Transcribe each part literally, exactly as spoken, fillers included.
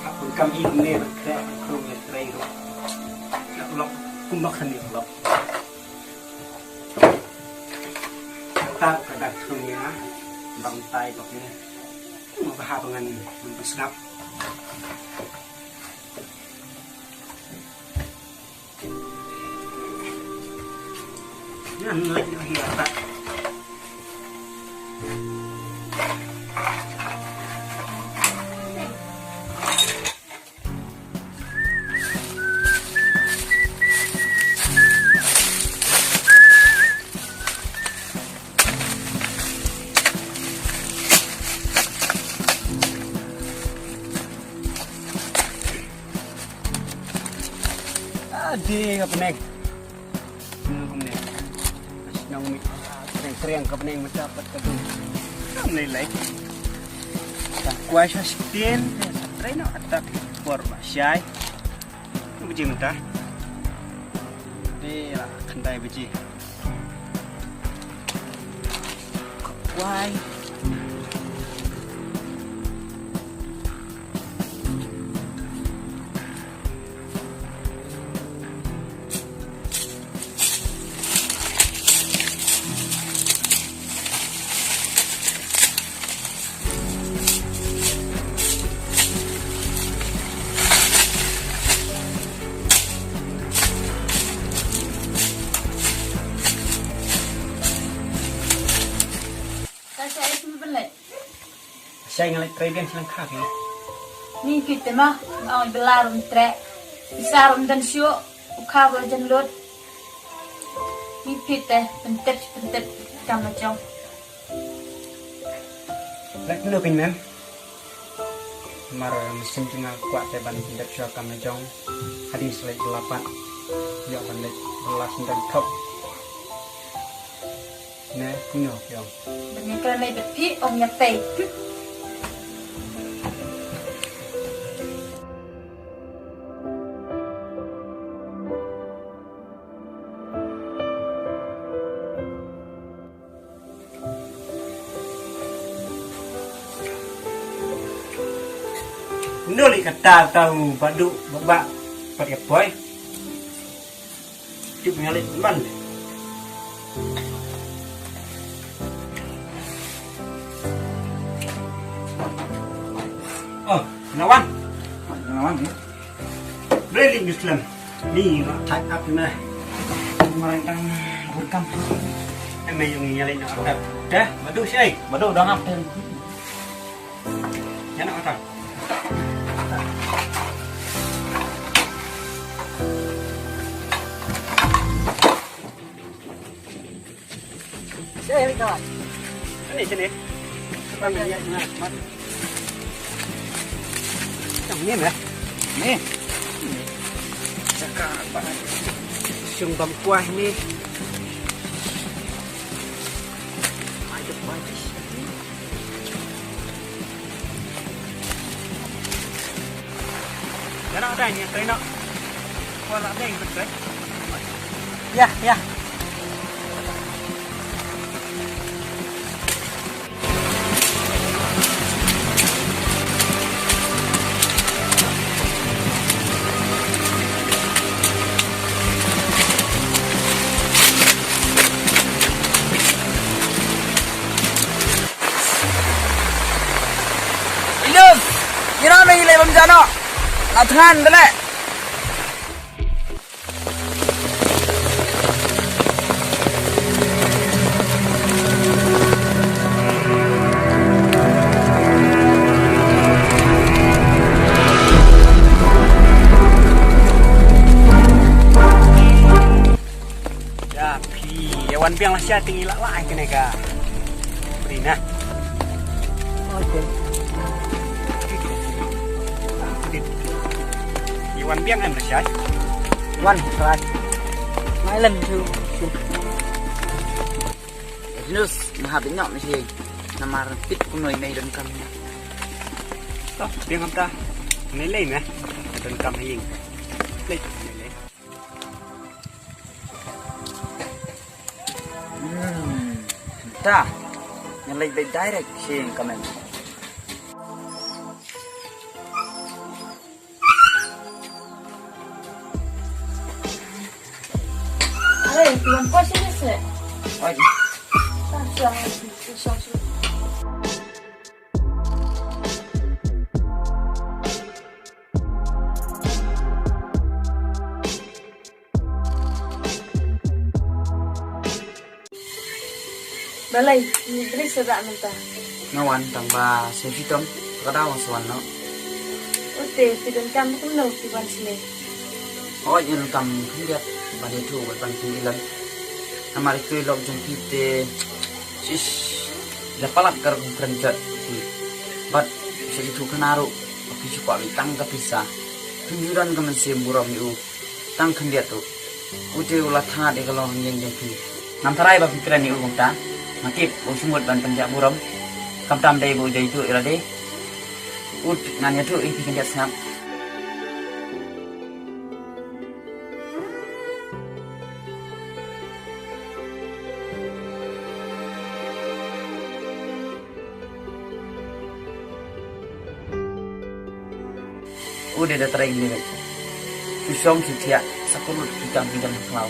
Hap pun kam i ne ba kre krung ne trei ro. Lok lok kum lok hani lok. Tap ka dak krung ya bang tai lok ne. Mo ba hap ngan ngan sngap. Ngan lek noh ïa ta. Ade ka bneng. Bneng ka bneng. Nong mi. Kreng kreng ka bneng mynta pat ka dum. Kam lei lei. Tang kwai sha sitien. Sa trei noh atat por ba shai. Baje mynta. Ade la khyndai baje. Kwai. Ka sa ai tu ban leh. Sa ai ngan leh trei biang sha lyngkha phi. Ni phi te ma, ma ong bela rum treh. Isa rum dan shu, u kha ro jan lut. Ni phi te, pyntip, pyntip, kam na jong. Leh mano phi mem? Mar mynsiem jong nga kwah te ban pyndep shuwa kam na jong. Hadien sa leit bylla pat. Ïoh ban leit bylla sendang thok. Ne, kumno ïoh. Ban ïa kren lei bad phi, ym ïa tei. Nuli kata tau badu baba pat ka poi. Tip ngali man. Oh, Nawan. Nawan ni. Really Muslim. Ni nak type up ni. Merangkang rekam. Em yung ngalih nak type. Dah, badu syai. Badu dah ngap. Ya nak makan. Sini, kawan. Sini, sini. Yang ni, eh? Ni. Cakap apa? Sung bam kuah ni. Maju, maju. Jangan ada yang kena. Kau nak ada yang kena. Ya, ya. Ilus, ira me ile bam jano. La thngan dele. Ya, phi, ya wan biang la sha tingi la la kene ka. Rina. Okay. Wan biang em Rashai. Wan Rashai. Mai lem tu. Nus, na hap nyok ni si. Namar pit kumno i mei donkam. To, biang kam ta. Mei lei mei. Donkam ha ïing. Lei, mei lei. Hmm, ta. Ngan leit beit direct sha ïing ka mem. Are, tu wan pos ini se. Oi. Ah, siang, siang, siang. Balei, ngi bri sa da mynta. Nga wan tang ba sa shitom, ka daw sa wan no. Ute, phi donkam kumno phi wan sini. Hooid, ngi donkam khyndiat ban ïathuh bad ban pynïalam. Namar ïa ki lok jong phi te, shish, la palat ka rukom kren jot phi. Bad sa ïathuh khana ruh, phi shu kwah tang ka pisa. Phi ju don ka mynsiem burom ïa u. Tang khyndiat u. U te u la thad ïa ka longïing jong phi. Ngam tharai ba phi kren ïa u kumta. Nga tip u sngewbha ban pynjah burom. Khamtam dei ba u dei tu ïa lade. Ut ngan ïathuh ïa phi khyndiat sngap. U dei da trei ngi leh. Shu shong shu thiah sa kut lut ki kam ki jam khlaw.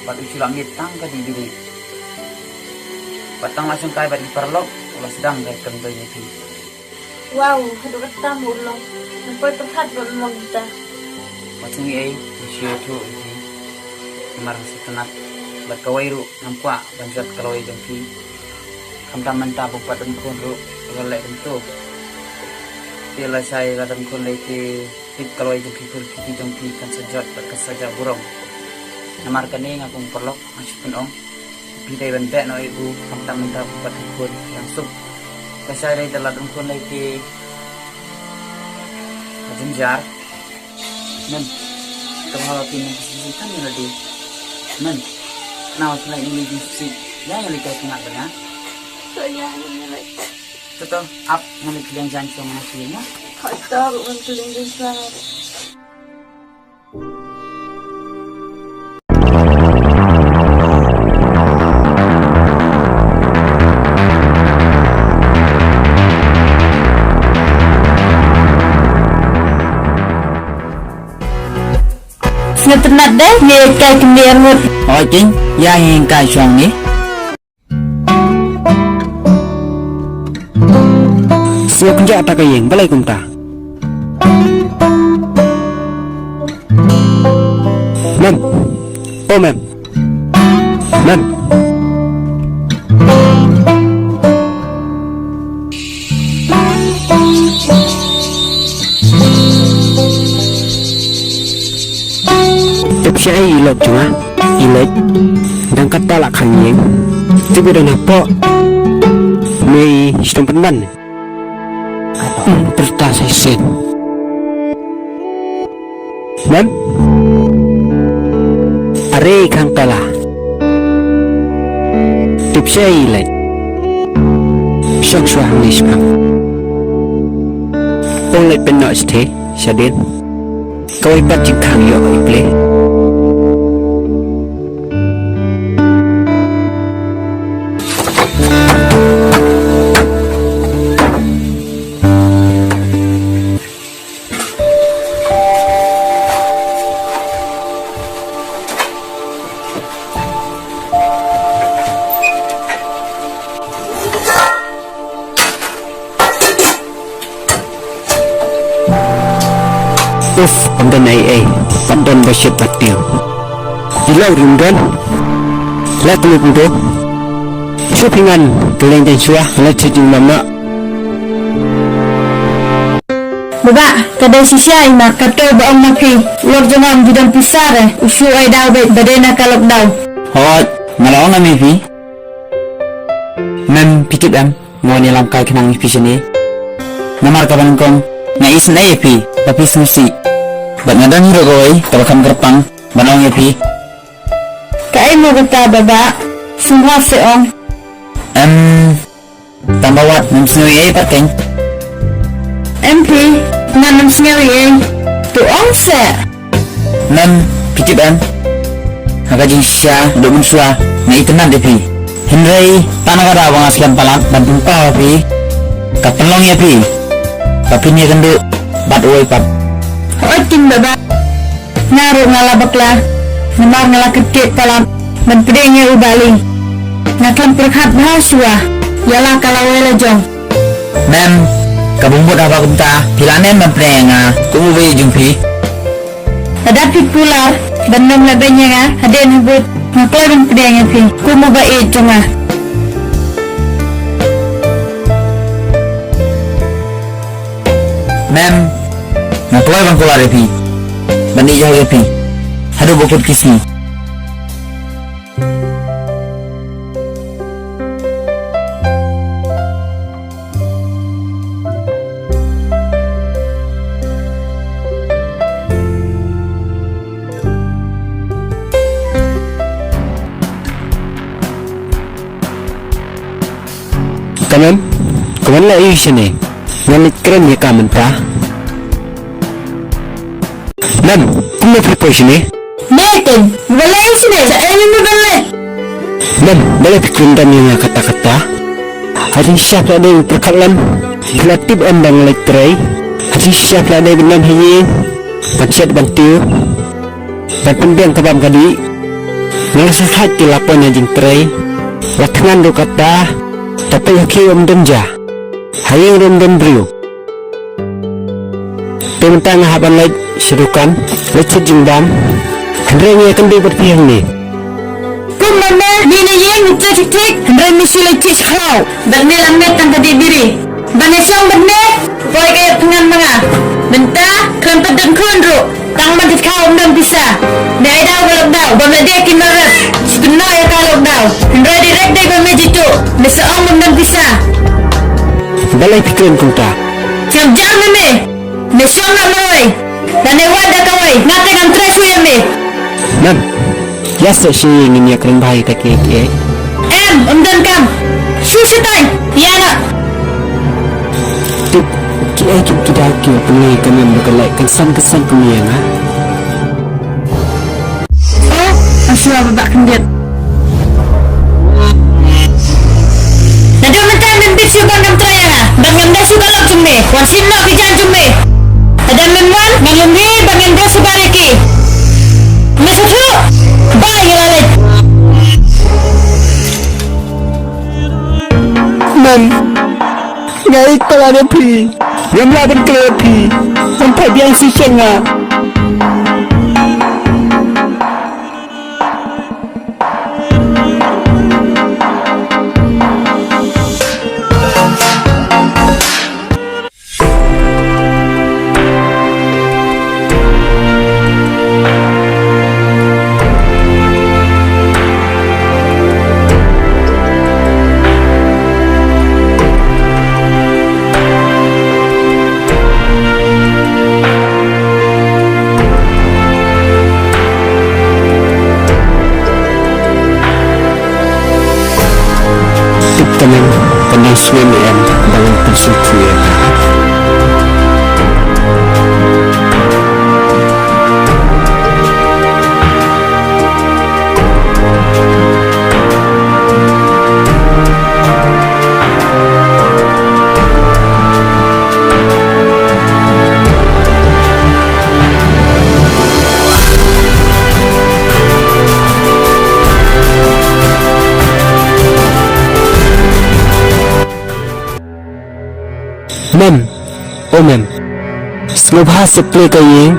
Bad u shu la miet tang ka dei dei. Bad tang la shong kai bad ki paralok u la sdang da kan bai ngi phi. Wow, haduh katta mo u long. Nang poi pyrkhat bad u long kita. Wat sngi ei, ngi shu ïathuh ïa phi. Namar sa tynat bad kawei ruh ngam kwah ban jot ka lawei jong phi. Khamtam mynta ba u pat don khun ruh u la leh kumto. Te lashai la don khun lei te tip ka lawei jong phi khun kiti jong phi kan sa jot bad kan sa jah burom. Namar kane nga kum paralok nga shu pynong. Phi dei ban beh noh ïa u khamtam mynta ba u pat don khun. Nga suk. Lashai lei te la don khun lei te ka jynjar. Mem, to ha phi nang sisi kan ïa lade. Mem, nau tlai ïa lade sisi. Ïa ïa lade ka ngat bana. To ïa ïa lade. To to, ap ngan leit kylliang jan shuwa ngan shu ïa. Hooid to, ruh ngan kylliang jan shuwa. Sngewtynnat de, me kai kyndiar ngut. Hooid jing, ïa hi kai shong ni. Sngewkynjah ta ka ïing, balei kumta? Mem. Oh, mem. Mem. Tip shaei i lok jong nga, i leit. Dang katta la khan ïing. Tip i don hapoh. Me i shitom pynban. Pyrta sa shisien. Mem? Are khang kala. Tip shaei leit. Shong shuwa hangne shipang. Ong leit pynnoh shatei shadien. Kawei pat jingkhang ïoh i Blei. Uf, ym don ei ei, pat don ba shit ba tieng. Ïa la u rim don. La kylli kumto. Shu pyngan, kylliang jan shuwa, la shu jingmam noh. Baba, ka dei shisha i mar kato ba ong ma phi, lok jong nga ym ju don pisa re, u shu ai daw beit ba dei na ka lok daw. Hooid, nga la ong ma phi. Mem phi tip em, nga wan ïalam kai khnang ïa phi shane. Namar kaba nyngkong, nga isynei ïa phi, ba phi sngewsih. Bad nga don hi ruh kawei kaba kham kyrpang ban ong ïa phi. Kaei mo kata Baba? Sngewbha seh ong. Em, tang ba wat ngam sngew ei ei pat keiñ. Em phi, ngan ym sngew ei ei. To ong seh. Mem, phi tip em, ha ka jingshisha haduh mynshuwa nga itynnad ïa phi. Hynrei tang na ka daw ba nga skhem palat ban pynpaw ïa phi, ka pynlong ïa phi ba phin ïakynduh bad uwei pat. Hooid keiñ Baba. Nga ruh nga la bakla namar nga la kyrkieh palat ban pdiang ïa u Bah Lieng. Nga khlem pyrkhat bha shuwa ïa la ka lawei la jong. Mem, ka bym mut haba kumta phi la nen ban pdiang ïa nga kum u baieit jong phi. Lada phi kular ban nym lehbeiñ ïa nga hadien habuit, nga kloi ban pdiang ïa phi kum u baieit jong nga. Mem, nga kloi ban kular ïa phi ban ïeit ïa phi haduh ba kut ki sngi. Ka Mem, ka wan la ïa u shane. Ngan leit kren ïa ka mynta. Mem, kumno phi poi shane? Me keiñ, balei shane? Sa ei me ban leit? Mem, balei phi kren dam ïa nga katta katta? Ha jingshisha phi la dei ban pyrkhat lem? Phi la tip em ba nga leit trei? Ha jingshisha phi la dei ban ïeng, ban shet ban tiew, ban pynbiang ka bam ka dih. Nga la sngewthuh te la poi na jingtrei. La thngan ruh katta. Te peit ha khiew ym don ja, ha ïing ruh ym don briew. Te mynta nga hap ban leit sha dukan, leit shet jingbam. Hynrei nga ïakynduh bad phi hangne. Kum ma me, me na ïing me trei thik thik, hynrei me shu leit thiah sha khlaw bad me la met tang ka dih biri. Ban ïashong bad me, poi ka ïa thngan ma nga. Mynta khlem pat don khun ruh. Tang ban tit khaw ym don pisa. Me ai daw ka lockdown, bym la dei ki nongrep. Shu kynnoh ïa ka lockdown. Hynrei direct dei ba me jitu. Me sa ong bym don pisa. Balei phi kren kumta? Ngam jar ma me. Me shong noh marwei. Lane wad da kawei. Nga te ngam trei shuh ïa me. Mem, ïa seh sha ïing ngin ïa kren bha ïa kita kiei kiei. Em, ym donkam. Shu shutaiñ, ïa noh. Tip kiei kiei ki daw ki pynlong ïa ka Mem ba ka leh kynsan kynsan kum ïa nga. Oh, nga shu ïa ba khyndiat. Naduh mynta mem bit shuh ban ngam trei ïa nga, ban ngam dei shuh ka lok jong me. Wan shim noh ki jaiñ jong me. Lada mem wan, ngan lum hi ban ngam dei shuh ban ïa ki. Me sngewthuh? Bye, nga la leit. Mem, nga ïeit palat ïa phi. Ngam lah ban kloi ïa phi. Ngam phet biang shisha nga. Tip tymmen, ka dang sngewsih em, ba ngan pynsngewthuh ïa ka. Mem, o mem. Sngewbha seh plie ka ïing.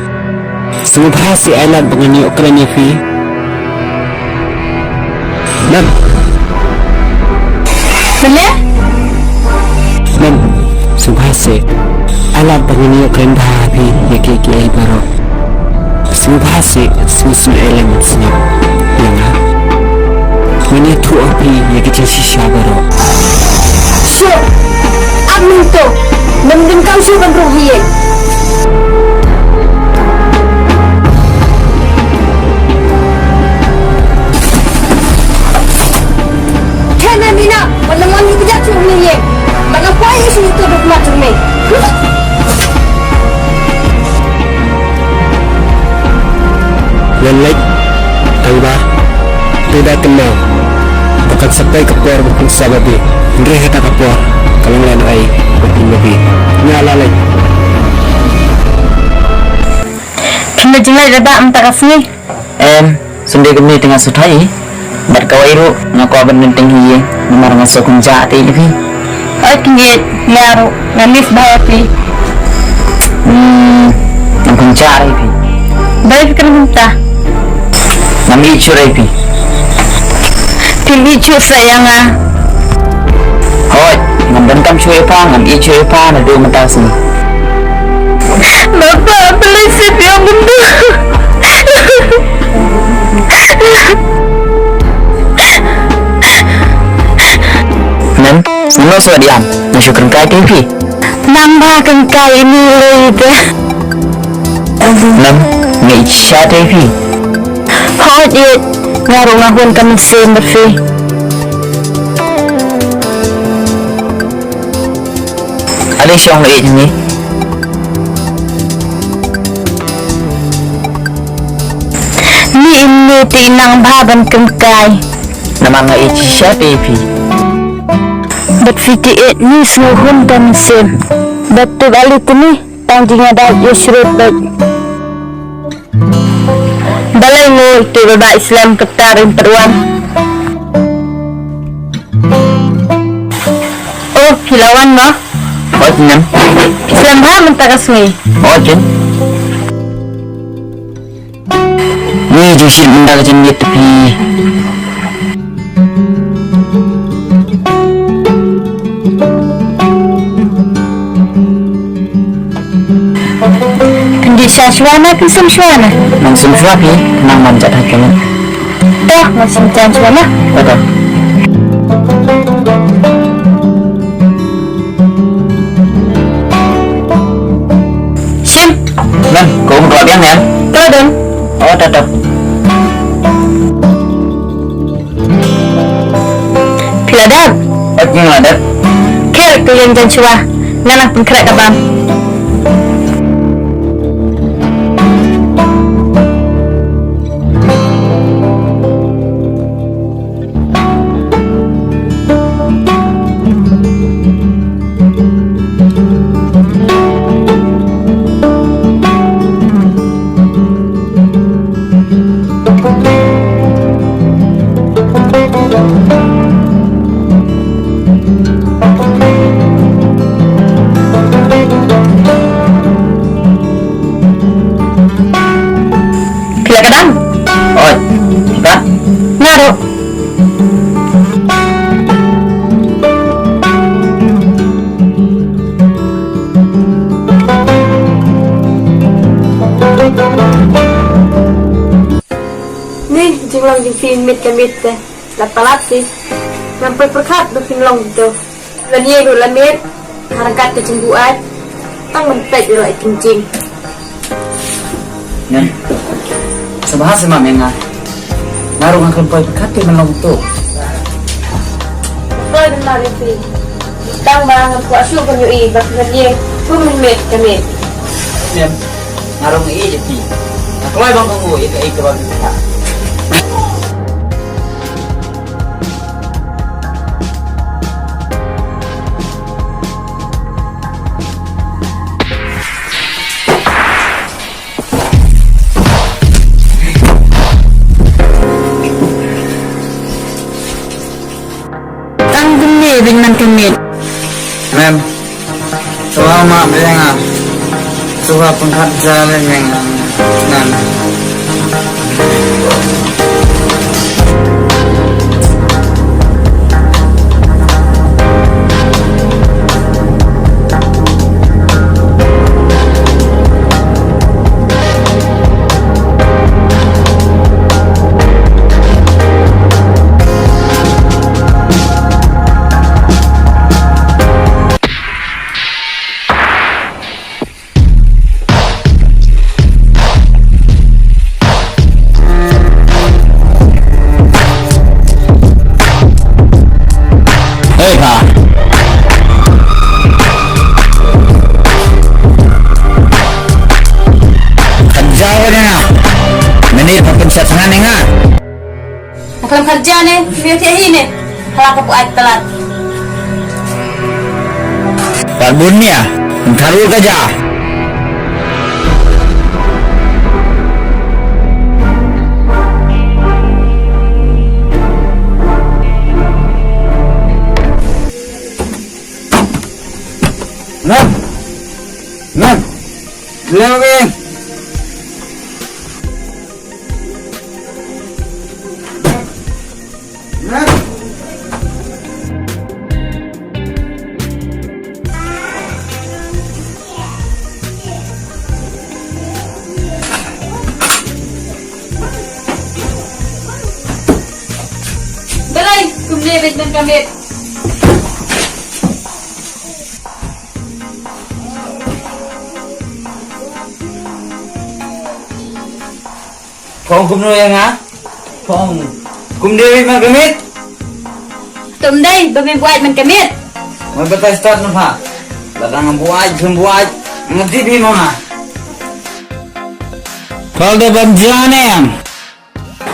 Sngewbha seh ai lad ba ngan ïoh kren ïa phi. Mem. Mem. Mem, sngewbha seh ai lad ba ngan ïoh kren bha ïa phi ïa kiei kiei baroh. Sngewbha seh, sngewbha seh, ai lad sngap ïa nga. Ngan ïathuh ïa phi ïa ki jingshisha baroh. Shuh! Ap mynta! Mem donkam shuh ban rung hi ïing. Mat jong me. Ngan leit tang ba te da kynmaw ba kan sa poi ka por ba phin sa babe. Hynrei ha kata ka por ka long lehnohei ba phin babe. Nga la leit. Phin leit jingleit da ba mynta ka sngi. Em, sum dei kumne te nga sngewthuh ïa i. Bad kawei ruh nga kwah ban pyntip ïa i, namar nga sngewkynjah te ïa phi. Oi, kynjah nga ruh, nga miss bha ïa phi. Hmm, ngam kynjah ïa phi. Balei phi kren kumta? Ngam ïeit shuh ïa phi. Phim ïeit shuh sa ïa nga? Hooid, ngam donkam shuh ïa pha, ngam ïeit shuh ïa pha naduh mynta ka sngi. Papa, balei phi ïong kumta? Mem, ngam lah shuh diam, nga shu kren kai te phi. Nang ba kren kai ini lei te. Mem, nga ïeit shisha te phi. Hooid, ïeit, nga ruh nga hun ka mynsiem bad phi. Ale shong ïeit ni. Ni im ni te nang bha ban kren kai. Namar nga ïeit shisha te phi. Bad phi te ïeit ni sngewhun da mynsiem. Bad te bali te ni tang jingïada ïa shrut bad. Balei ngui te ba ba Islam kata rim perwan. Oh, phi la wan mo? Oi, Jen. Phi slem bha mynta ka sngi? Oi, Jen. Ni ju shit mynta ka Jen ïa phi. Pynjah shuwa na, pynsum shuwa na. Nang sum shuwa phi, nang man jat ha kemen. Dah, nang sum jan shuwa na. Dah. Shim. Nang, kau buka biang ya? Dah, dah. Oh, dah, dah. Phi la dep? Ot, nga la dep. Kher, to ïeng jan shuwa. Nga nang pynkhreh ka bam. Phi la ka dang? Oi, phi pat? Nga ruh. Ni jinglong jong phi miet ka miet te. La palat phi. Ngam poi pyrkhat ba phin long to. Ngan ïeng ruh la miet. Ha ryngkat ka jingbuaid. Tang ban peit ïa la i kynjing. Ngan. Sngewbha sngewbha me nga. Nga ruh nga khlem poi pyrkhat te ban long to. Poi ban mar ïa phi. Tang ba nga kwah shuh ban ïohi ba phi ngan ïeng kum miet ka miet. Mem, nga ruh nga ïeit ïa phi. Nga kloi ban kohnguh ïa kaei kaba phi pyrkhat. Tang kumne bad man ka miet. Mem. Sngewbha ma bad nga. Sngewbha pynkhot ja bad nga. Nan. Khlem kharja ne, me thiah hi ne. Hala ka buaid palat. Pat bun nia, ngan tharu ka ja. Ngan. Ngan. Leo ke. Balei kumne bad man ka miet? Phong kumno ïa nga? Phong kumne bad man ka miet? Tum dei ba me buaid man ka miet. Mo batai start na pha. Lada nga buaid, jum buaid, nga tip hi ma nga. Phong da ban jia ne.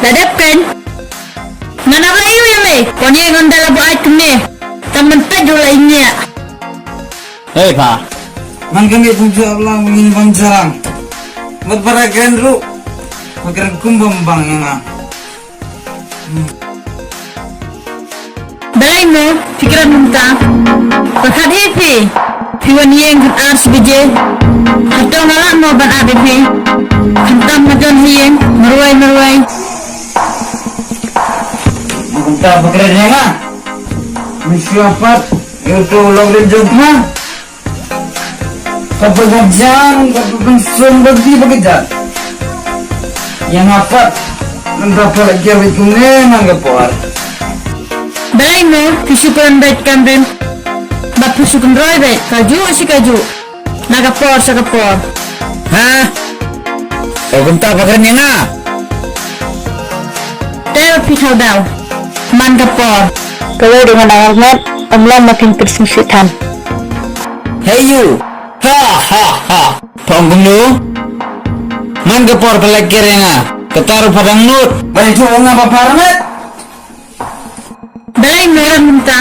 La dep kan. Mana ba yu yu me. Kon ye ngon da la buaid kumne. Tam man pet du la inya. Hei pha. Man ka miet pun ju ablang ngin bang jarang. Mat bara kren ru. Mat kren kum bang bang ïa nga. Balei mo, phi kren mynta. Pyrkhat hi phi. Phi wan ïeng kut ar shi baje. Hato nga lah mo ban ap ïa phi. Khamtam nga don hi ïeng, marwei marwei. Mynta phi kren ïa nga. Mynshuwa pat, ïa uto u lok rim jong pha. Kaba ka jan, kaba ka sum, ba di ba ka jan. Ïa nga pat, ngan da pha la ker bad kumne man ka por. Balei mo, phi shu kren bad kam rim. Ba phi shu kynroi bad, kajuh shi kajuh. Na ka por sha ka por. Ha? Ko kumta ba kren ïa nga. Te phi thaw daw. Man ka por. Kawei ruh nga dang arngut, ym long ma phin pynsngewsih than. Hey you. Ha ha ha. Phong kumno? Man ka por pha la ker ïa nga. Kata ruh pha dang nud. Ba ïathuh ïa nga ba pha arngut. Balei mo mynta?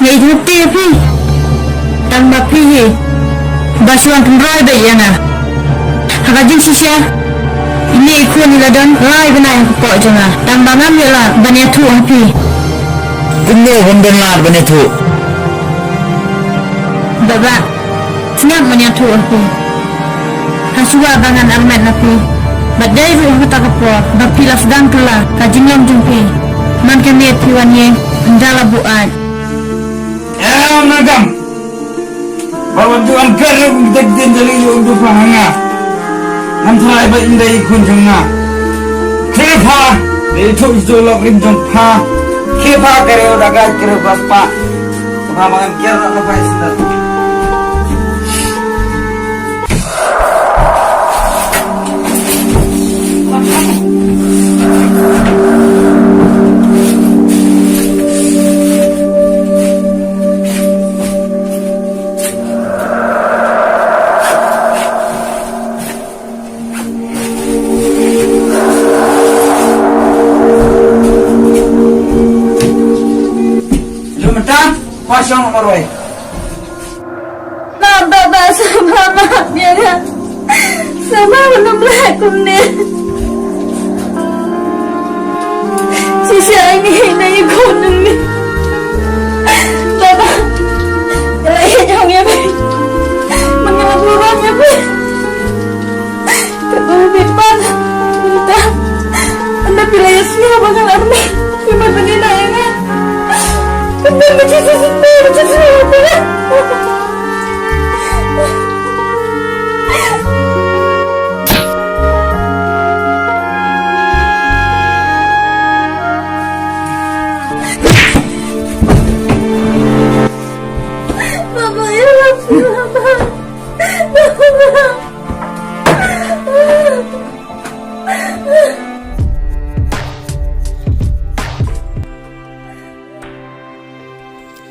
Nga ïathuh te ïa phi. Tang ba phi hi ba shu wan kynroi bad ïa nga. Ha ka jingshisha, ine i khun i la don lai bnai ha ka kpoh jong nga. Tang ba ngam ïoh lad ban ïathuh ha phi. Kumno bym don lad ban ïathuh? Baba, sngap ban ïathuh ha phi. Hashwa ba ngan armet na phi. Bad dei ruh ha kata ka por ba phi la sdang kylla ka jinglong jong phi. Man ka miet phi wan ïeng, ynda la buaid. Em na gam. Ba wan tu an kar ruh kum tek din jali ruh kum tu pha ha nga. Ngan tharai ba ynda i khun jong nga. Khe pha, dei tu i tu lok rim jong pha. Khe pha kare u dagai kare u baspa. Pha ma ngan ker na pha i sndar. Jumatan, pasang marwai. Baba, baba, sa ba ma ïa nga. Sa ba ma nym leh kumne. Shisha ngi hei na i khun ngi. Baba, la ïa jong ïa phi. Ma nga la burom ïa phi. Ka dei phi pat. Mynta. Ynda phi la ïohsngew ba nga la armet, phi pat phin ïeh ïa nga. Phi pat phin ïeh ïa nga. Baba, I love you, Baba.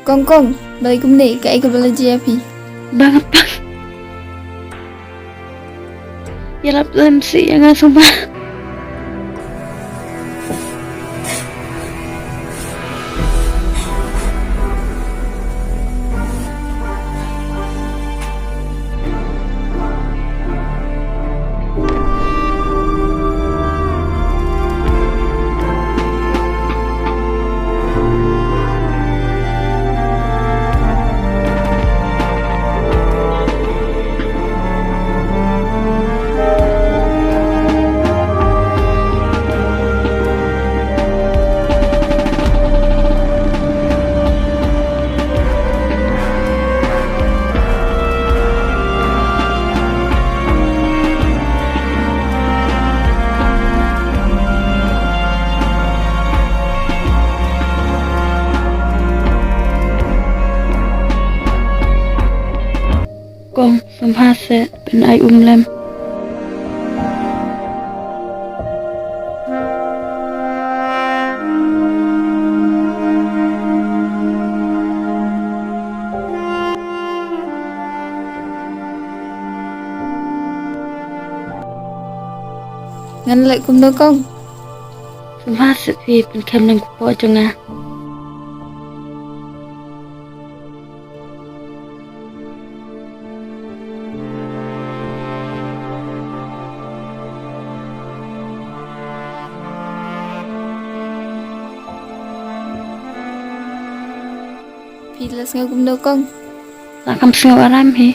Kong, kong, balei kumne, kaei kaba la jia ïa phi? Ba nga pang. Ïalap lem sih ïa nga sumar. Kong, sngewbha seh, pynai um lem. Ngan leh kumno, Kong? Sngewbha seh phi pynkhem lem kpoh jong nga. Phi la sngew kumno, Kong? La kham sngew aram hi.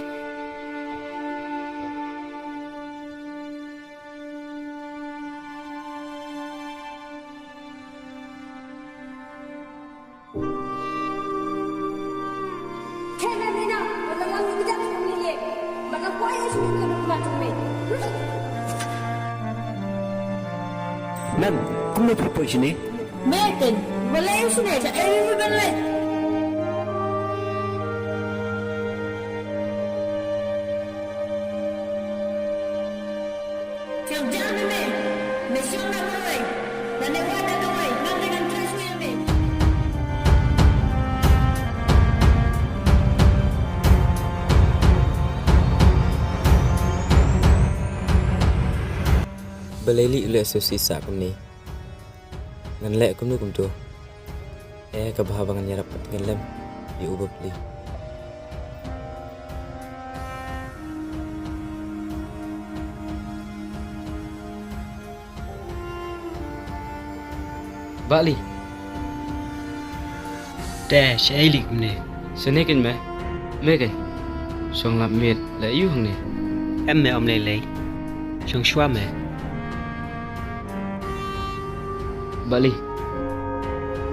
Nan, kumno phi poi shane? Metin, balei shane, sa ei mi balei? Balei lei u leh sngewsih sah kumne? Ngan leh kumno kumto? Eh, ka bha ba ngan ïarap pat ngan lem ïa u bapli. Bah Li. Te shaei lei kumne? Shane kein me. Me kein? Shong lap miet la ïu hangne. Em me, ym lei lei. Shong shuwa me. Bah Li.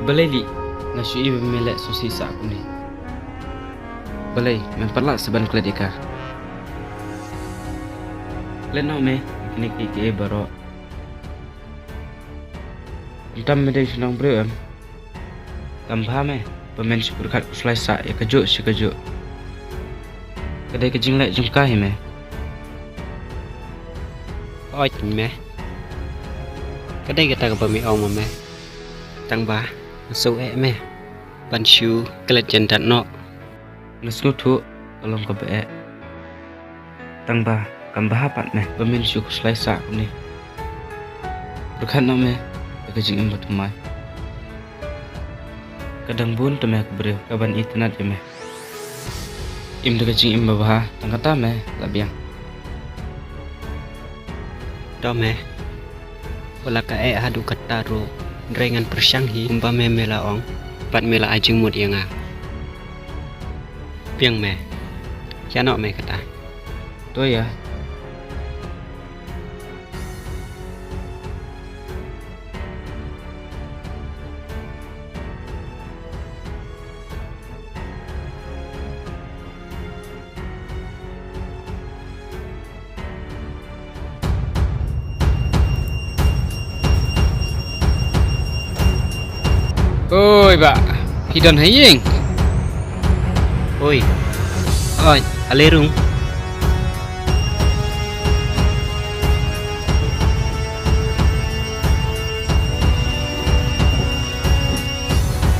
Balei lei nga shu i ba me leh sngewsih sah kumne? Balei men pat lah sa ban klet ïa ka? Klet noh me kine kiei kiei baroh. Ym tam me dei shnong briew em. Kam bha me ba men shu pyrkhat khuslai sah ïa kajuh shi kajuh. Ka dei ka jingleh jong ka hi me. Oi me. Ka dei kata kaba me ong ma me. Tang ba nga shu eh me ban shu klet jan dat noh. Nga sngewthuh ka long kaba eh. Tang ba kam bha pat me ba men shu khuslai sah kumne. Pyrkhat noh me ïa ka jingim ba thymmai. Ka dang bun te me ka briew kaban itynnad ïa me. Im da ka jingim ba bha tang kata me la biang. To me. Wala ka eh haduh katta ruh, hynrei ngan pyrshang hi kumba me me la ong bad me la ai jingmut ïa nga. Biang me. Ïa noh me kata. To ïa. Oi bah, phi don ha ïing? Oi. Oi, ale rung.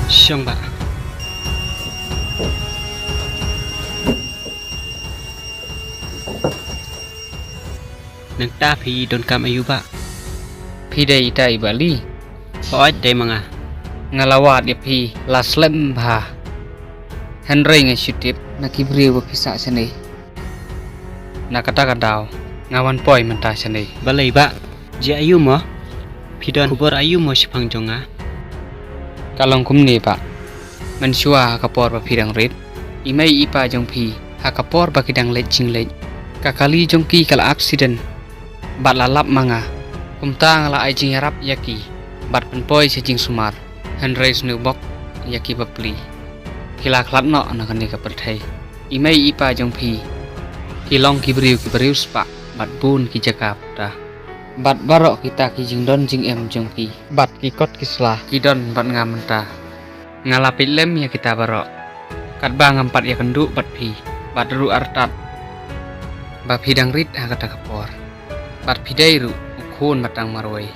Shong bah. Nangta phi donkam aïu bah? Phi dei ita i bah Li? Hooid dei ma nga. Nga la wad ïa phi la slem bha. Hynrei nga shu tip na ki briew ba phi sah shane. Na kata ka daw nga wan poi mynta shane. Balei bah? Jia aïu mo? Phi don khubor aïu mo shaphang jong nga? Ka long kumne bah. Mynshuwa ha ka por ba phi dang rit, i mei i pa jong phi ha ka por ba ki dang leit jingleit, ka kali jong ki ka la accident bad la lap ma nga. Kumta nga la ai jingïarap ïa ki bad pynpoi sha jingsumar. Hynrei sngewbok ïa ki bapli, ki la khlad noh na kane ka pyrthei. I mei i pa jong phi ki long ki briew kiba riewspah bad bun ki jaka puta. Bad baroh kita ki jingdon jingem jong ki bad ki kot ki sla ki don bad nga mynta. Nga la peit lem ïa kita baroh. Katba ngam pat ïakynduh bad phi bad ruh artat ba phi dang rit ha kata ka por. Bad phi dei ruh u khun ba tang marwei.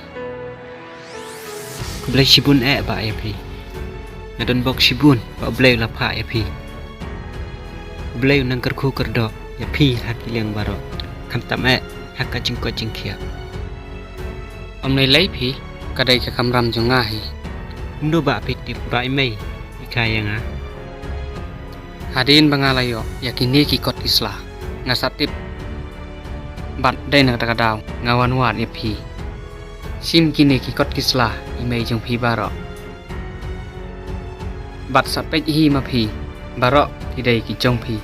Khublei shibun eh bah ïa phi. Nga don bok shibun ba U Blei u la phah ïa phi. U Blei u nang kyrkhu kyrdoh ïa phi ha ki liang baroh. Khamtam eh ha ka jingkoit jingkhiah. Ym lei lei phi, ka dei ka kamram jong nga hi. Kumno ba phi tip ba i mei i kha ïa nga? Hadien ba nga la ïoh ïa kine ki kot ki sla, nga sa tip. Bad dei na kata ka daw nga wan wad ïa phi. Shim kine ki kot ki sla, i mei jong phi baroh. Bad sa peit hi ma phi, baroh ki dei ki jong phi.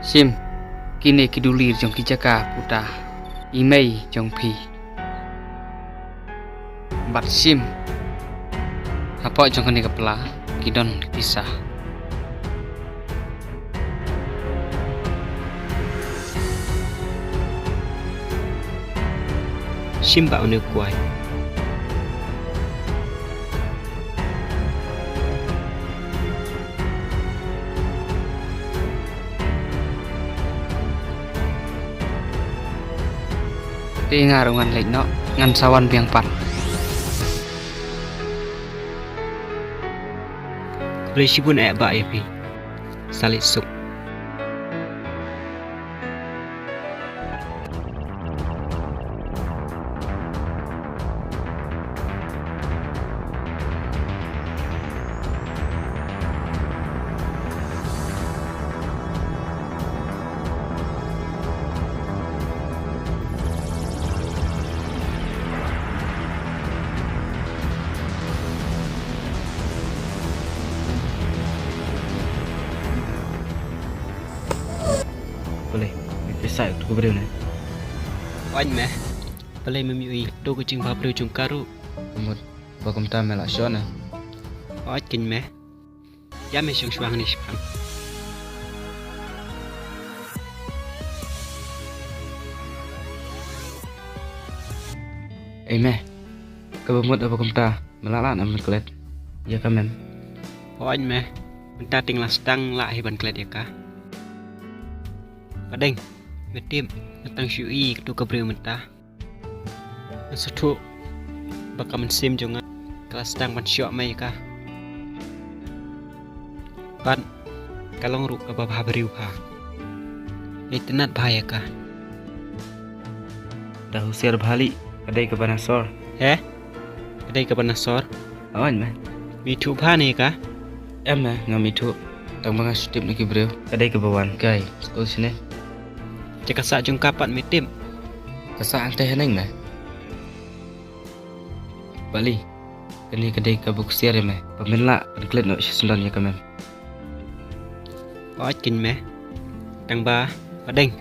Shim, kine ki dulir jong ki jaka puta, i mei jong phi. Bad shim, hapoh jong kane ka pla ki don ki pisa. Shim bah une u kwai. Te nga ruh ngan leit noh, ngan sa wan biang pat. Khublei shibun eh bah ïa phi. Sa leit suk. Balei, me pisa ïa uto u briew ne? Hooid mei. Balei mem ïohi, uto ka jingbha briew jong ka ruh. Mut ba kumta me la shon ne? Hooid keiñ mei. Ïa me shong shuwa hangne shipang. Ei mei, kaba mut ba kumta me la lah ban klet ïa ka mem? Hooid mei, mynta te nga la sdang lah hi ban klet ïa ka. Ba dang, me tip, nga tang shu ïohi ïa kato ka briew mynta. Nga sngewthuh ba ka mynsiem jong nga ka la sdang ban shoh mei ïa ka. Bad ka long ruh kaba bha briew bha. Nga itynnad bha ïa ka. Da husiar bha lei, ka dei kaba na sor. He? Ka dei kaba na sor? Hooid mei. Me ithuh bha ne ïa ka? Em mei, ngam ithuh. Tang ba nga shu tip na ki briew, ka dei kaba wan kai skul shane. Te ka sah jong ka pat me tip? Ka sah hangtei haneng mei. Balei, kane ka dei kaba husiar ïa me ba men lah ban klet noh shisyndon ïa ka mem. Hooid keiñ mei. Tang ba, ba dang,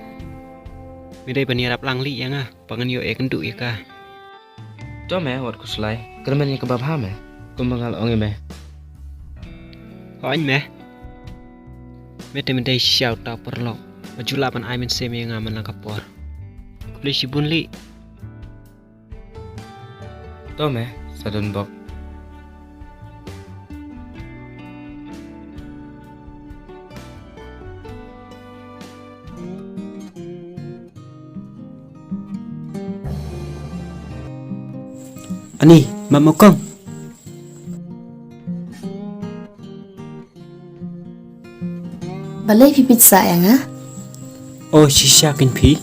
me dei ban ïarap lang lei ïa nga ba ngan ïoh ïakynduh ïa ka. To mei, wat khuslai, kyrmen ïa kaba bha mei, kumba nga la ong ïa mei. Hooid mei. Me te me dei shisha uta u paralok ba ju lah ban ai mynsiem ïa nga man la ka por. Khublei shibun lei. To mei, sa don bok. Ani, map ma u kong. Balei phi peit sah ïa nga? O shisha keiñ phi.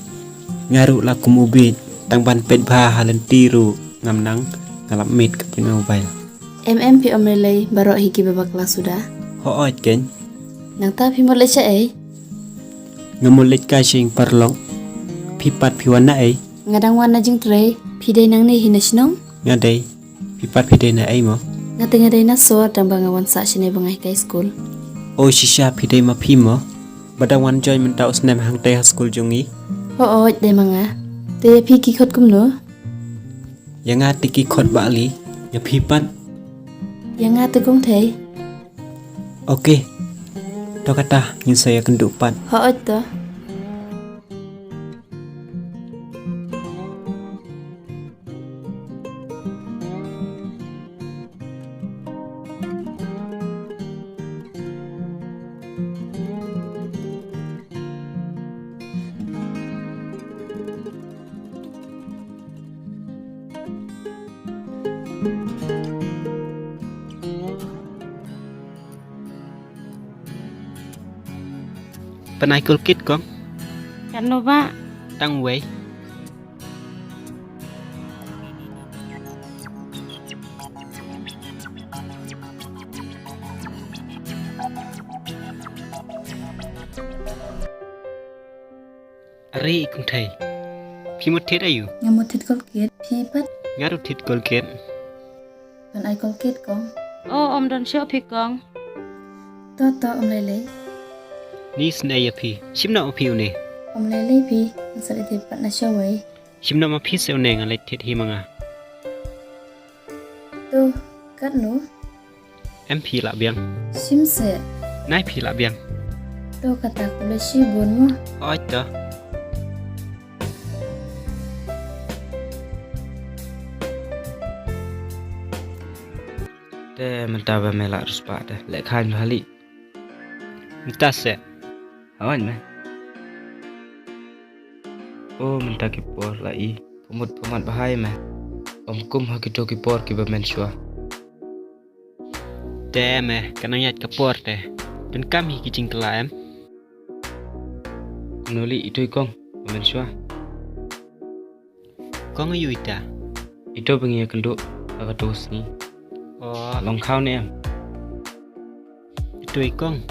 Nga ruh la kum u bieit, tang ban peit bha ha lynti ruh ngam nang, nga lap miet ka pynmobile. Em em phi ym lei lei, baroh hi kiba bakla suda. Hooid keiñ. Nangta phi mut leit shaei? Nga mut leit kai sha ïing paralok. Phi pat phi wan na ei? Nga dang wan na jingtrei. Phi dei nangne hi na shnong? Nga dei. Phi pat phi dei na ei mo? Nga te nga dei na sor, tang ba nga wan sah shane ba nga hikai skul. O shisha, phi dei ma phi mo ba dang wan join mynta u snem hangtei ha skul jong ngi? Hooid, dei ma nga. Te ïa phi ki khot kumno? Ïa nga te ki khot ba ali. Ïa phi pat? Ïa nga te kong thei. Ok. To kata ngin sa ïakynduh pat. Hooid to. Pynai Colgate kong. Katno ba? Tang wei. Are i kong thei. Phi mut thied aïu? Nga mut thied Colgate, phi pat? Nga ruh thied Colgate. Pynai Colgate kong. O, ym don shuh phi kong. To to, ym lei lei. Ni sngewbha ïa phi. Shim noh ma phi une. Ym lei lei phi. Ngan sa leit thied pat na shawei. Shim noh ma phi seh une, nga leit thied hi ma nga. To, katno? Em phi lah biang. Shim seh. Nai phi lah biang. To kata, khublei shibun mo. Oi to. Te mynta ba me la riewspah te leh khain bha lei. Mynta seh. Hooid me. O mynta ki por la i pamut pamat bha ïa me. Ym kum ha kito ki por kiba mynshuwa. Te me, ka nang ïaid ka por te. Donkam hi ki jingkylla em. Kumno lei ito i kong ba mynshuwa? Kong aïu ita? Ito ba ngi ïakynduh ha kato ka sngi. O. Long khaw ne em? Ito i kong.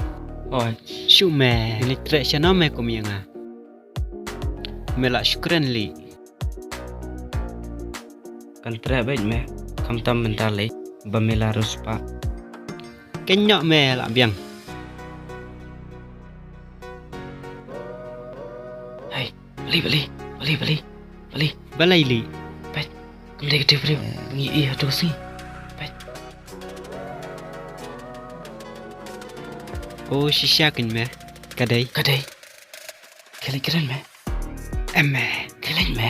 O. Shu me, ngi leit treh shano me kum ïa nga. Me lah shu kren lei. Kan treh beit me, khamtam mynta lei ba me la riewspah. Kynnoh me lah biang. Hai, balei, balei, balei, balei, balei. Balei lei? Peit, kam dei ka dei briew ba ngi ïohi ha kato ka sngi. Peit. O shisha kein me. Ka dei. Ka dei. Khie leit kren me. Em me. Khie leit me.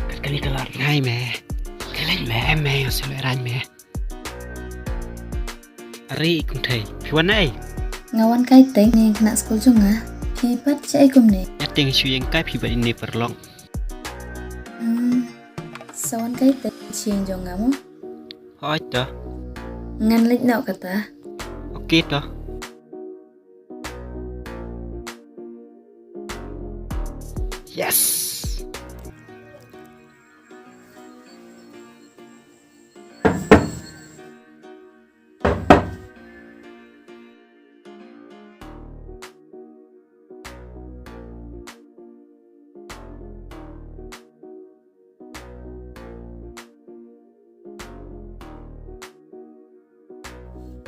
Kat kane ka lar. Nai me. Khie leit me. Em me, ïoh sngewbha me. Are i kong thei. Phi wan ei? Nga wan kai teng, ne khynnah skul jong nga. Phi pat shaei kumne? Nga teng shu ïeng kai, phi bad ine paralok. Hmm. Sa wan kai teng sha ïing jong nga mo? Hooid to. Ngan leit noh kata. Ok to. Yes.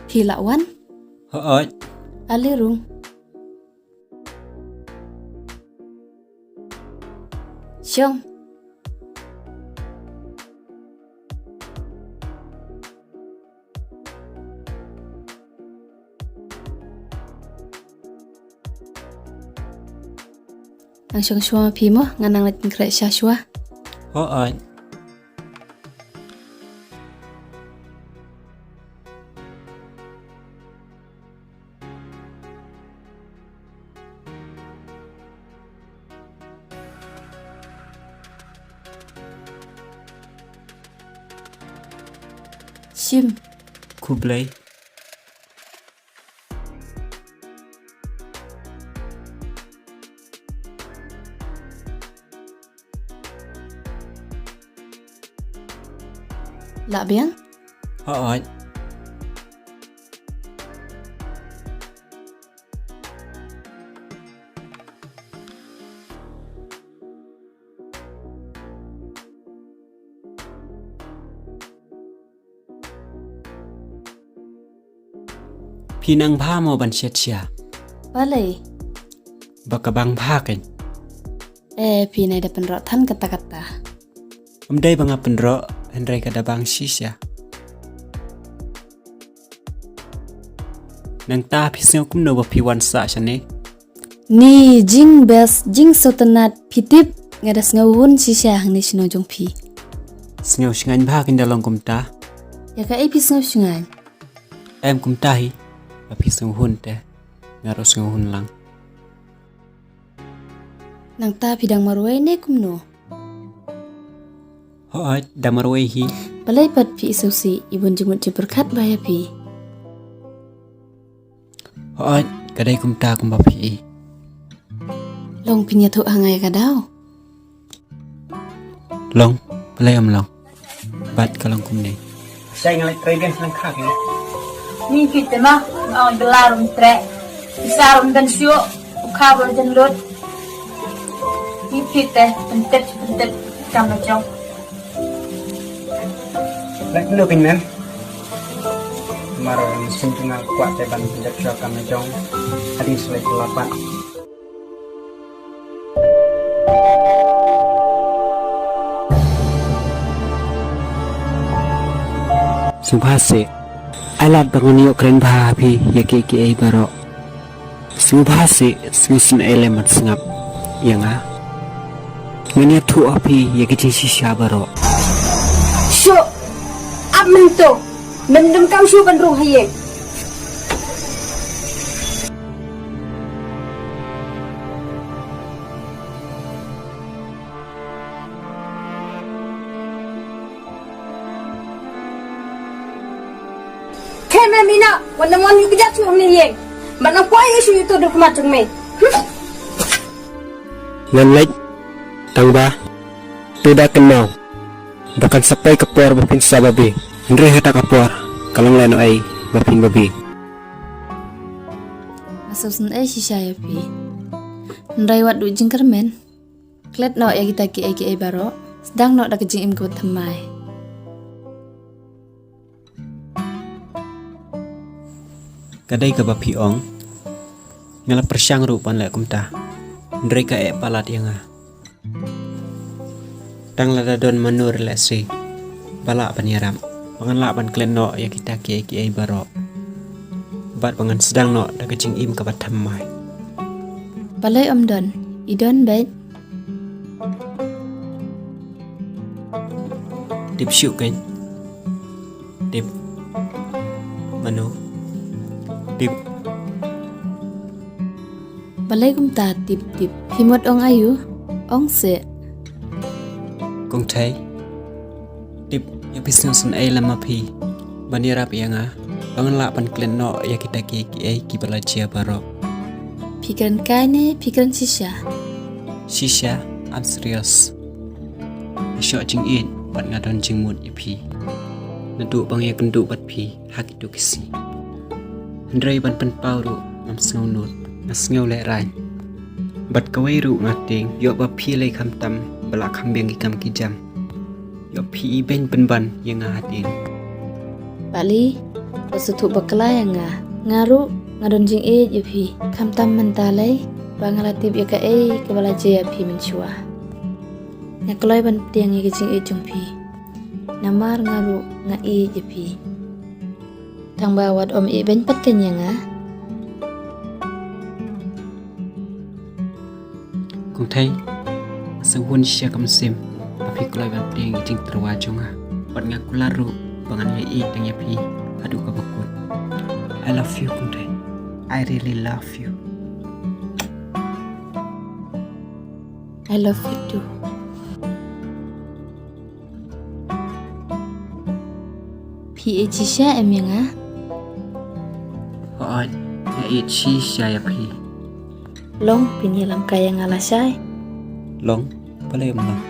Phi lah wan? Hooid. Ale rung. Shong. Nang shong shuwa ma phi mo, ngan nang leit pynkhreh sha shuwa. Hooid. Shim. Khublei. Lah biang? Hooid. Phi nang bha mo ban shet sha? Balei? Ba ka bang bha kein. Eh, phi nai da pynroh than katta katta. Ym dei ba nga pynroh, hynrei ka da bang shisha. Nangta phi sngew kumno ba phi wan sah shane? Ni jingbes, jingsngewtynnat, phi tip, nga da sngew hun shisha hangne shnong jong phi. Sngew shngaiñ bha kein da long kumta. Ïa kaei phi sngew shngaiñ? Em kumta hi, ba phi sngew hun te, nga ruh sngew hun lang. Nangta phi dang marwei ne kumno? Hooid, dang marwei hi. Balei pat phi i sngewsih, i bun jingmut jingpyrkhat ba ïa phi. Hooid, ka dei kumta kumba phi i. Long pynïathuh ha nga ïa ka daw. Long, balei ym long? Bad ka long kumne. Shai nga leit trei biang sha lyngkha kane. Ni phi te ma, ma ong bela rum treh. Isa rum dan shuh, u kha bol jan lut. Ni phi te, pyntip, pyntip, kam la jong. Lek lu pin men. Mar sum tu nga kwah te ban pyntip shuh kam la jong. Adi selai kelapan. Sngewbha seh. Ai lad ba ngan ïoh kren bha ha phi ïa kiei kiei baroh. Sngewbha seh, sngewsynei lem ban sngap ïa nga. Ngan ïathuh ha phi ïa ki jingshisha baroh. Shuh! Ap mynta! Mem donkam shuh ban rung ha ïing. Khem em ina, wan nang wan ïa ka jaka shuh hangne ïeng. Ban nang poi ïa shuh ïa uto u dkhmat jong me. Hmm. Ngan leit, tang ba to da kynmaw ba kan sa poi ka por ba phin sa babe. Hynrei ha kata ka por ka long lehnohei ba phin babe. Nga sngewsynei shisha ïa phi. Hynrei wat duh jingkyrmen. Klet noh ïa kita kiei kiei baroh. Sdang noh da ka jingim kaba thymmai. Ka dei kaba phi ong. Nga la pyrshang ruh ban leh kumta. Hynrei ka eh palat ïa nga. Tang lada don mano ruh lehse ba lah ban ïarap ba ngan lah ban klet noh ïa kita kiei kiei baroh. Bad ba ngan sdang noh da ka jingim kaba thymmai. Balei ym don? I don beit. Tip shuh kein. Tip. Mano? Tip. Balei kumta tip tip? Phi mut ong aïu? Ong seh. Kong Thei. Tip, ïa phi sngewsynei lem ma phi ban ïarap ïa nga ba ngan lah ban klet noh ïa kita kiei kiei kiba la jia baroh. Phi kren kai ne phi kren shisha? Shisha, I'm serious. Nga shoh jingïeit bad nga don jingmut ïa phi. Naduh ba nga ïakynduh bad phi ha kito ki sngi. Hynrei ban pynpaw ruh ngam sngew nud, nga sngew lehraiñ. Bad kawei ruh nga tieng, ïoh ba phi lei khamtam ba la kham biang ki kam ki jam. Ïoh phi ibeiñ pynban ïa nga hadien. Bah Li, wat sngewthuh bakla ïa nga. Nga ruh nga don jingïeit ïa phi. Khamtam mynta lei ba nga la tip ïa kaei kaba la jia ïa phi mynshuwa. Nga kloi ban pdiang ïa ka jingïeit jong phi. Namar nga ruh nga ïeit ïa phi. Tang ba wat ym ibeiñ pat ïa nga. Kong Thei, nga sngewhun shisha ka mynsiem ba phi kloi ban pdiang ïa ka jingtyrwa jong nga. Bad nga kular ruh ba ngan ïaieit tang ïa phi haduh kaba kut. I love you, Kong Thei. I really love you. I love you too. Phi ïeit shisha em ïa nga? Hooid, nga ïeit shisha ïa phi. Long, phin ïalam kai ïa nga lashai? Long, balei ym long?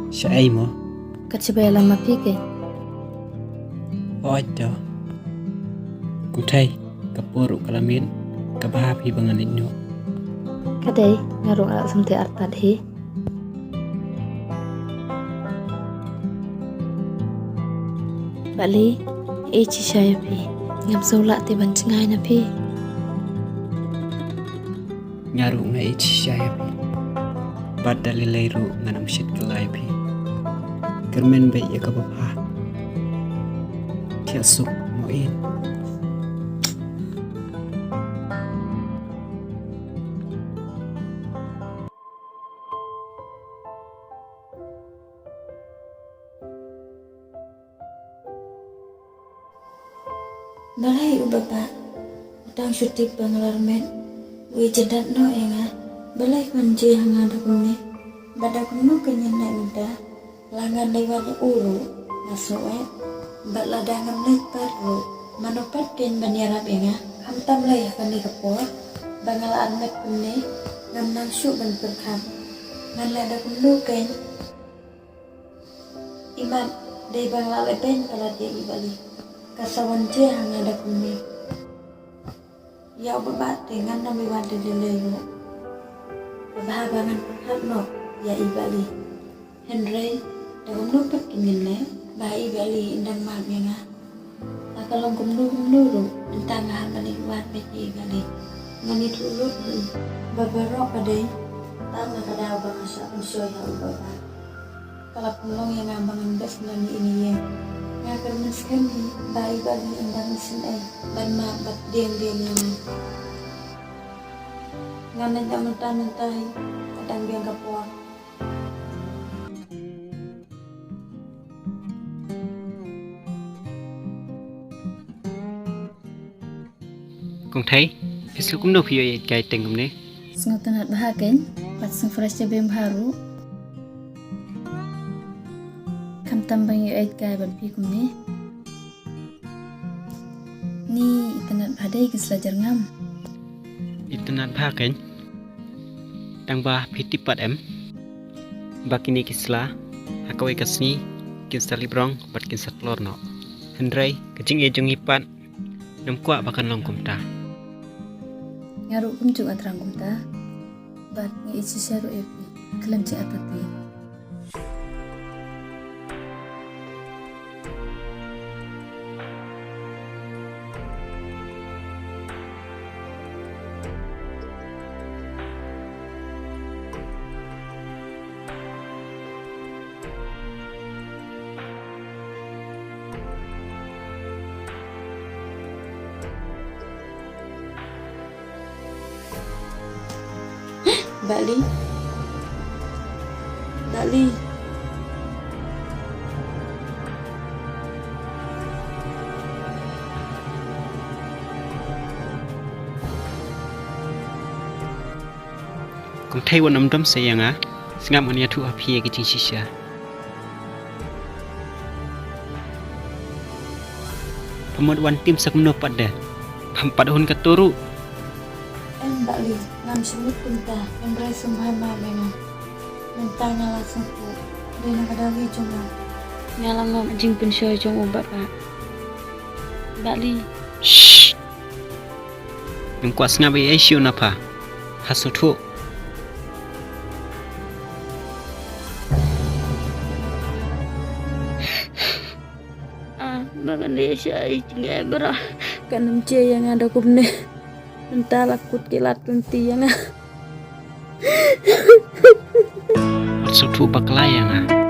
Shaei mo? Kat shaba ïalam ma phi kein. Hooid to. Kong Thei, ka por ruh ka la miet, kaba bha phi ba ngan leit noh. Ka dei, nga ruh nga la sngewthuh artat hi. Bah Li, ïeit shisha ïa phi. Ngam sngewlah te ban jngai na phi. Nga ruh nga ïeit shisha ïa phi. Bad da lei lei ruh ngan ym shit kylla ïa phi. Kyrmen beit ïa kaba bha. Thiah suk mo in. Balei u baba u dang shu tip ba nga la rmet, u ïeit jyndat noh ïa nga. Balei ban jia ha nga da kumne? Bad da kumno kan ïeng mynta? La ngan dei wan ïa u ruh nga sngew eh. Bad lada ngam leit pat ruh mano pat kin ban ïarap ïa nga? Khamtam lei ha kane ka por ba nga la armet kumne. Ngam nang shuh ban pyrkhat. Ngan leh da kumno kein? Imat, dei ba nga la leh beiñ palat ïa i Bah Li. Ka sa wan jia ha nga da kumne. Ïa u Bah Bah te ngan ym wan da lei lei ruh. Ka bha ba ngan pyrkhat noh ïa i Bah Li. Hynrei da kumno pat kin ngin leh ba i Bah Li in dang map ïa nga. Nga ka long kumno kumno ruh, mynta nga hap ban ïa wan beit ïa i Bah Li. Ngan ïathuh lut ïa i Bah Bah baroh ka dei. Tang na ka daw ba nga shah pynshoi ha u Bah Bah. Ka la pynlong ïa nga ba ngan beh snem ïa i Bah Li. Nga kyrmen skhem hi ba i Bah Li in dang isynei ban map bad dieng dieng ïa nga. Ngan leit noh mynta mynta hi, ka dang biang ka por. Kong Thei, phi sngew kumno phi ïoh ïeit kai teng kumne? Sngewtynnat bha kein, bad sngewfresh jabieng bha ruh. Khamtam ban ïoh ïeit kai bad phi kumne. Ni itynnat bha dei ki sla jyrngam. Itynnat bha kein. Tang ba phi tip pat em ba kine ki sla ha kawei ka sngi kin sa lip rong bad kin sa tlor noh. Hynrei ka jingïeit jong ngi pat ngam kwah ba kan long kumta. Nga ruh kumjuh nga thrang kumta. Bad nga ïeit shisha ruh ïa phi khlem jingartatien. Bah Li. Bah Li. Kong Thei, wat nym dom seh ïa nga. Sngap ngan ïathuh ha phi ïa ki jingshisha. Phi mut wan tim sa kumno pat de? Pham pat hun katto ruh. Em Bah Li, ngam sngewmut kumta, hynrei sngewbha map ïa nga. Mynta nga la sngewthuh, dei na ka daw hi jong nga. Nga la ngop jingpynshoi jong u Bah Bah. Bah Li. Shh. Ngam kwah sngap ei ei shuh na pha. Ha sngewthuh. Ah, ba ngan leh sha i jingeh bra. Kan ym jia ïa nga da kumne. Mynta la kut ki lad lynti ïa nga. Wat sngewthuh bakla ïa nga.